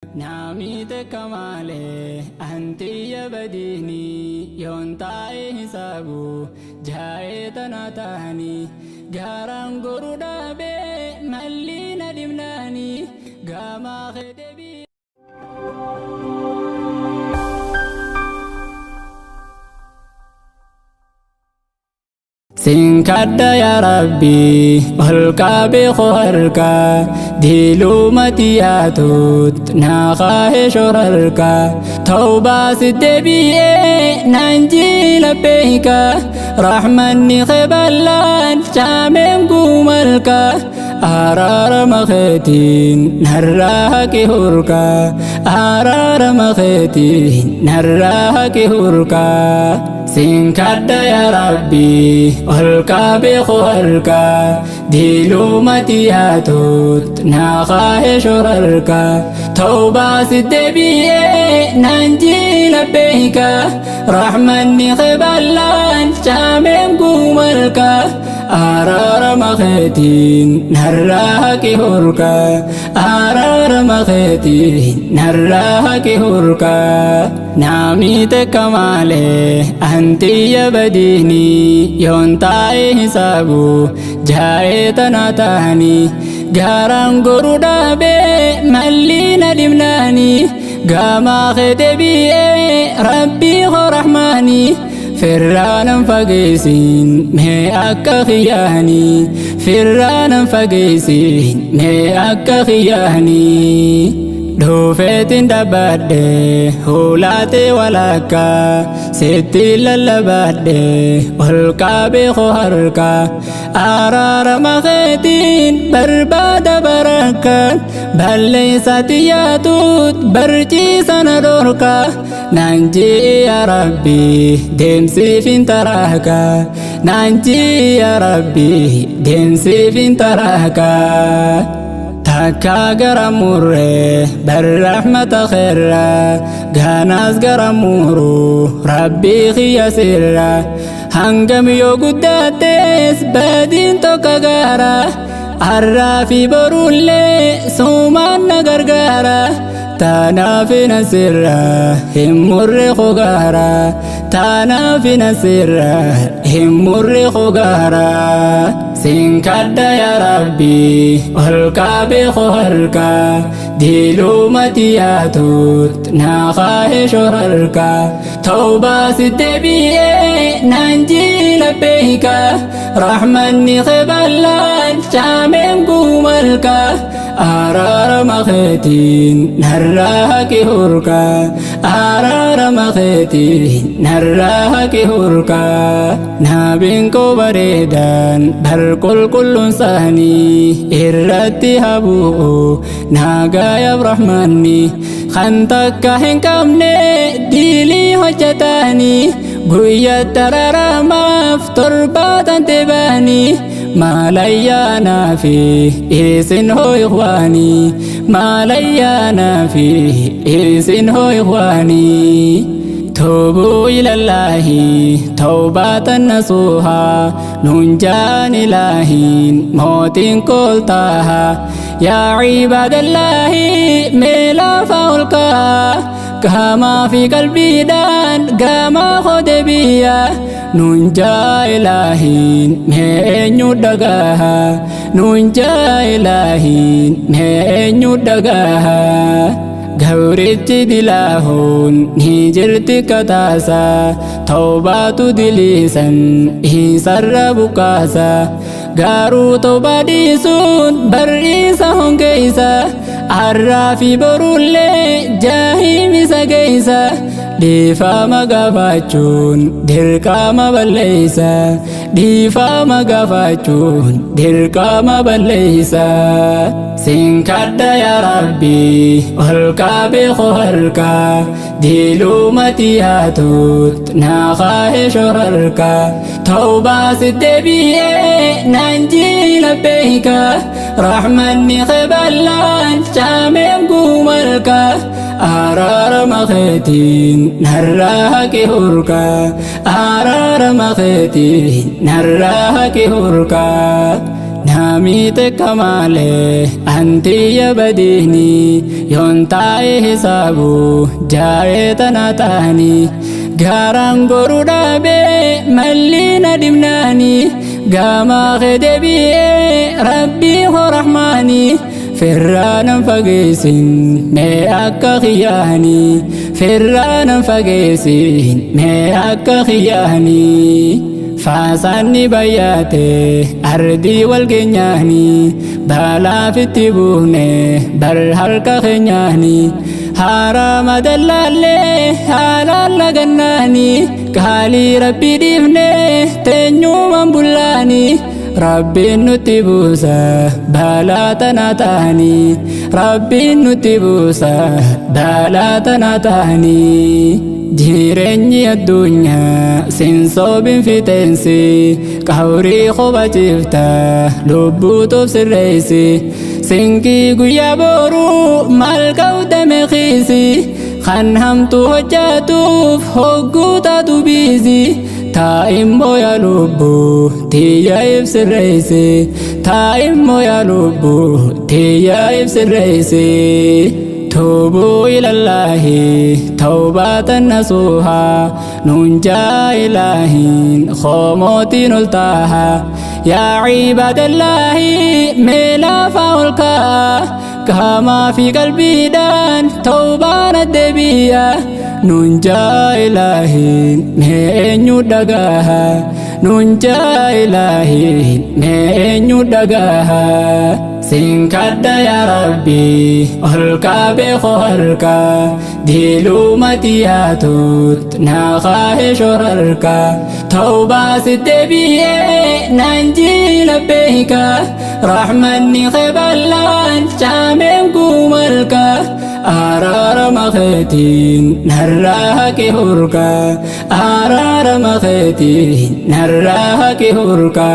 Naamite kamaale antiyya badiini yoon taa'e hisaabu jaa'ee tana taani gaaraan goru dhaabee malli na dhibnaani gaamaa kee deebii. Sin kadha yaa Rabbi ol qabe koo harka diilumati yaatut naa kaa'e shorarka tawbaa si deebi'ee naan jiila beeka rahmanni kee bal'aan caameen guumalka araarama keetiin narraa haqi hurka araarama keetiin narraa haqi hurka. Sin kadha yaa Rabbi ol qabe koo harka diilumati yaatut naa kaa'e shorarka tawbaa si deebi'ee naan jiila beeka rahmanni kee bal'aan caameen guumalka araarama keetiin narraa haqi hurka araarama keetiin narraa haqi hurka. Naamite kamaale antiyya badiini yoon taa'e hisaabu jaa'ee tana taani gaaraan goru dhaabee malli na dhibnaani gaamaa kee deebi'ee rabbii koo rahmaani firraanan fageessin mee akka kiyyaani firraanan fageessin mee akka kiyyaani. Dhufeetiin dhaabadhe hulaatee walakka sitti lallabadhe ol qabee koo harka araarama keetiin barbaada barakkaan balleessaatti yaatut barciisa na dhorka naan jii yaa Rabbi deemsiif hin taraaka naan jii yaa Rabbi deemsiif hin taraaka. Takka gara murree bar rahmata kheerra gaanaas gara muru rabbii kiyya sirra hangam yoo guddattes badiin tokko gaara har'aa fi borullee sumaan na gargaara taanaaf na sirra hin murre kogaara taanaaf na sirra hin murre kogaara. Sin kadha yaa Rabbi ol qabe koo harka diilumati yaatut naa kaa'e shorarka tawbaa si deebi'ee naan jiila beeka rahmanni kee bal'aan caameen guumalka araarama keetiin narraa haqi hurka araarama keetiin narraa haqi hurka. Nabiin koo bareedaan bar qulqulluun isaanii irratti habu'u naagayaaf rahmanni kan takka hin qabne diilii hojjetanii guyyaa tararamaaf torbaatan teebanii maalayyaanaa fi isin hoo ikhwaanii maalayyaanaa fi isin hoo ikhwaanii. توبوا إلى الله توبة نصوحا ننجان إلهين موت قلتها يا عباد الله ميلا فولكا كما في قلبي دان كما خد بيا ننجا إلهين مين يدقاها ننجا إلهين مين يدقاها Gabrichi dilaahuun ni jirti kataasa tawbaatu diliisan isarra bukaasa garuu tawbaa dhiisuun barriisa hongeessa har'aa fi borullee jahiim isa geessa dhiifama gaafachuun dirqama balleessa dhiifama gaafachuun dirqama balleessa. Sin kadha yaa Rabbi ol qabe koo harka diilumati yaatut naa kaa'e shorarka tawbaa si deebi'ee naan jiila beeka rahmanni kee bal'aan caameen guumalka araarama keetiin narraa haqi hurka araarama keetiin narraa haqi hurka. Naamiite kamaalee antiyya badiini yoon taa'e hisaabu jaa'ee tana ta'anii gaaraan goruu dhaabee malli na dhibnaanii gaamaa kee deebi'ee rabbii koo rahmaanii firraanan fageessin mee akka kiyyaanii firraanan fageessin mee akka kiyyaanii. Faasaanni bayyaate ardii wal geenyaanii balaafitti buune bar harka keenyaanii haaraama dallaallee haalaan lagannaanii qaalii rabbii dhiifne teenyumaan bullaanii rabbiin nutti buusa balaa tana ta'anii rabbiin nutti buusa balaa tana ta'anii. Jireenyi addunyaa sinsoobin fiteensi qawrii qubachiifta lubbuutuuf sirreessi sinqii guyyaa boruu maal qawdame xiisi kan hamtu hojjatuuf hogguu taatu biisi taa'immoo yaa lubbuu tiyya ibsirreessi taa'immoo yaa lubbuu tiyya ibsirreessi. توبوا إلى الله توبة نصوحا ننجا إلهين خموت نلتاها يا عباد الله ملا فولكا كما في قلبي دان توبة ندبيا ننجا إلهين مين يدقاها ننجا إلهين مين يدقاها Sinkadda yaa Rabbi ol kaabee harka diilumati yaatut naa kaahee shorarka tawbaa sitte biyyee naan jiila beeka rahmanni keballaan caameen guumalka araarama keetiin narraa haqe hurka araarama keetiin narraa haqe hurka.